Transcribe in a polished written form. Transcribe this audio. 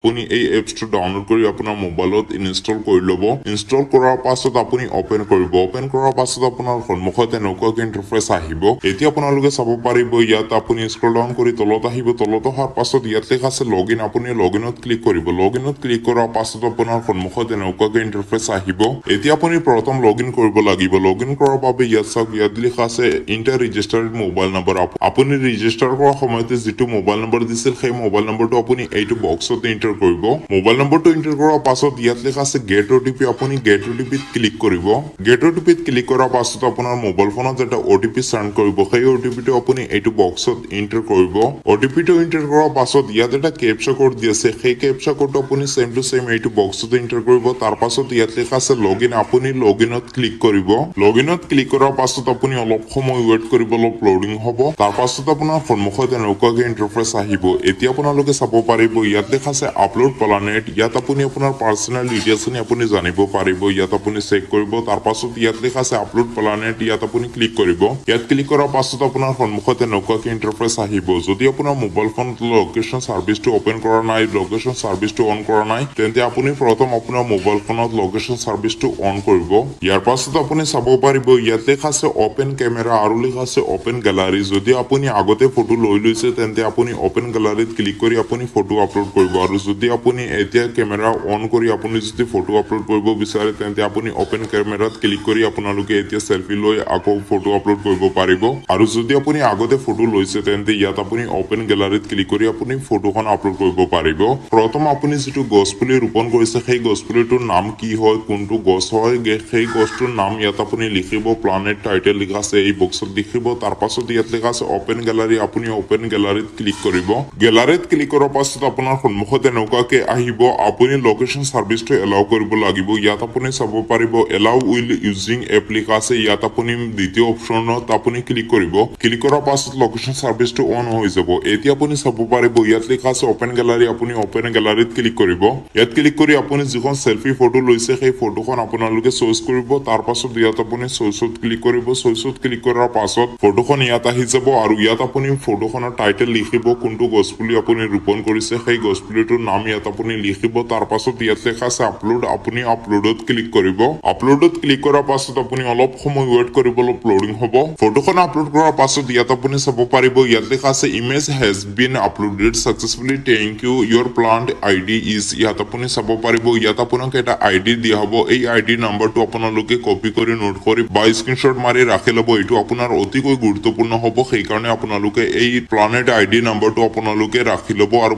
আপুনি এই এপছটো ডাউনলোড কৰি আপোনাৰ মোবাইলত ইনষ্টল কৰি ল'ব। ইনষ্টল কৰাৰ পাছত আপুনি অপেন কৰিব। অপেন কৰাৰ পাছত আপোনাৰ সন্মুখত এনেকুৱাকৈ ইণ্টাৰফেচ আহিব। এতিয়া আপোনালোকে চাব পাৰিব, ইয়াত আপুনি স্ক্ৰল ডাউন কৰি তলত আহিব। তলত অহাৰ পাছত ইয়াত লিখা আছে লগ ইন। আপুনি লগ ইনত ক্লিক কৰিব। লগ ইনত ক্লিক কৰাৰ পাছত আপোনাৰ সন্মুখত এনেকুৱাকৈ ইণ্টাৰফেচ আহিব। এতিয়া আপুনি প্ৰথম লগ ইন কৰিব লাগিব। লগ ইন কৰাৰ বাবে ইয়াত চাওক, ইয়াত লিখা আছে ইণ্টাৰ ৰেজিষ্টাৰ্ড মোবাইল নম্বৰ। আপুনি ৰেজিষ্টাৰ কৰাৰ সময়তে যিটো মোবাইল নম্বৰ দিছিল, সেই মোবাইল নম্বৰটো আপুনি এইটো বক্সত এণ্টাৰ কৰিব। মোবাইল নম্বৰটো এণ্টাৰ কৰাৰ পাছত ইয়াত লিখা আছে গেট অ'টিপি। আপুনি গেট অ'টিপিত ক্লিক কৰিব। গেট অ'টিপিত ক্লিক কৰাৰ পাছত আপোনাৰ মোবাইল ফোনত এটা অ'টিপি চেণ্ড কৰিব। সেই অ'টিপিটো আপুনি এইটো বক্সত এণ্টাৰ কৰিব। অ'টিপিটো এণ্টাৰ কৰাৰ পাছত ইয়াত এটা কেপচা কোড দি আছে। সেই কেপচা কোডটো আপুনি ছেম টু ছেম এইটো বক্সত এণ্টাৰ কৰিব। তাৰ পাছত ইয়াত লিখা আছে লগ ইন। আপুনি লগ ইনত ক্লিক কৰিব। লগ ইনত ক্লিক কৰাৰ পাছত আপুনি অলপ সময় ৱেইট কৰিব, অলপ লোডিং হ'ব। তাৰ পাছত আপোনাৰ সন্মুখত এনেকুৱাকৈ ইণ্টাৰফেচ আহিব। এতিয়া আপোনালোকে চাব পাৰিব, ইয়াত লিখা আছে আপলোড প্লানেট। ইয়াত আপুনি আপোনাৰ পাৰ্চনেল ডিটেইলছখিনি আপুনি জানিব পাৰিব। ইয়াত আপুনি চেক কৰিব। তাৰ পাছত ইয়াত লিখা আছে আপলোড প্লানেট। ইয়াত আপুনি ক্লিক কৰিব। ইয়াত ক্লিক কৰাৰ পাছত আপোনাৰ সন্মুখত এনেকুৱাকৈ ইণ্টাৰফেচ আহিব। যদি আপোনাৰ মোবাইল ফোনত লোকেশ্যন ছাৰ্ভিচটো অপেন কৰা নাই, লোকেশ্যন ছাৰ্ভিচটো অন কৰা নাই, তেন্তে আপুনি প্ৰথম আপোনাৰ মোবাইল ফোনত লোকেশ্যন ছাৰ্ভিচটো অন কৰিব। ইয়াৰ পাছত আপুনি চাব পাৰিব, ইয়াত লিখা আছে অপেন কেমেৰা আৰু লিখা আছে অপেন গেলাৰী। যদি আপুনি আগতে ফটো লৈ লৈছে, তেন্তে আপুনি অপেন গেলাৰীত ক্লিক কৰি আপুনি ফটো আপলোড কৰিব। আৰু যদি আপুনি এতিয়া কেমেৰা অন কৰি আপুনি যদি ফটো আপলোড কৰিব বিচাৰে, তেন্তে আপুনি অপেন কেমেৰাত ক্লিক কৰি আপোনালোকে এতিয়া চেলফি লৈ আকৌ ফটো আপলোড কৰিব পাৰিব। আৰু যদি আপুনি আগতে ফটো লৈছে, তেন্তে ইয়াত আপুনি অপেন গেলাৰীত ক্লিক কৰি আপুনি ফটোখন আপলোড কৰিব পাৰিব। প্ৰথম আপুনি যিটো গছ পুলি ৰোপণ কৰিছে, সেই গছ পুলিটোৰ নাম কি হয়, কোনটো গছ হয়, সেই গছটোৰ নাম ইয়াত আপুনি লিখিব। প্লানেট টাইটেল লিখা আছে, এই বক্সত লিখিব। তাৰ পাছত ইয়াত লিখা আছে অপেন গেলাৰী। আপুনি অপেন গেলাৰীত ক্লিক কৰিব। গেলাৰীত ক্লিক কৰাৰ পাছত আপোনাৰ সন্মুখত এনেকুৱাকে আহিব। আপুনি লোকেশ্যন ছাৰ্ভিচটো এলাউ কৰিব লাগিব। ইয়াত আপুনি চাব পাৰিব, এলাউ হুৱাইল ইউজিং এপ লিখা আছে। ইয়াত আপুনি দ্বিতীয় অপশ্যনত আপুনি ক্লিক কৰিব। ক্লিক কৰাৰ পাছত লোকেশ্যন ছাৰ্ভিচটো অন হৈ যাব। এতিয়া আপুনি চাব পাৰিব, ইয়াত লিখা আছে অপেন গেলাৰী। আপুনি অপেন গেলাৰীত ক্লিক কৰিব। ইয়াত ক্লিক কৰি আপুনি যিখন চেলফি ফটো লৈছে, সেই ফটোখন আপোনালোকে চইচ কৰিব। তাৰ পাছত ইয়াত আপুনি চইচত ক্লিক কৰিব। চইচত ক্লিক কৰাৰ পাছত ফটোখন ইয়াত আহি যাব আৰু ইয়াত আপুনি ফটোখনৰ টাইটেল লিখিব। কোনটো গছপুলি আপুনি ৰোপণ কৰিছে, সেই গছপুলিটোৰ নাম ইয়াত আপুনি লিখিব। তাৰ পাছত ইয়াত লিখা আছে আপলোড। আপুনি আপলোডত ক্লিক কৰিব। আপলোডত ক্লিক কৰাৰ পাছত আপুনি অলপ সময় ৱেইট কৰিব, অলপ লোডিং হ'ব। ফটোখন আপলোড কৰাৰ পাছত ইয়াত আপুনি চাব পাৰিব, ইয়াত লিখা আছে "Image has been uploaded successfully, thank you, your plant ID is"। ইয়াত আপুনি চাব পাৰিব, ইয়াত আপোনাক এটা আই ডি দিয়া হ'ব। এই আই ডি নাম্বাৰটো আপোনালোকে কপি কৰি, নোট কৰি বা স্ক্ৰীনশ্বট মাৰি ৰাখি ল'ব। এইটো আপোনাৰ অতিকৈ গুৰুত্বপূৰ্ণ হ'ব। সেইকাৰণে আপোনালোকে এই প্লানেট আই ডি নাম্বাৰটো আপোনালোকে ৰাখি ল'ব আৰু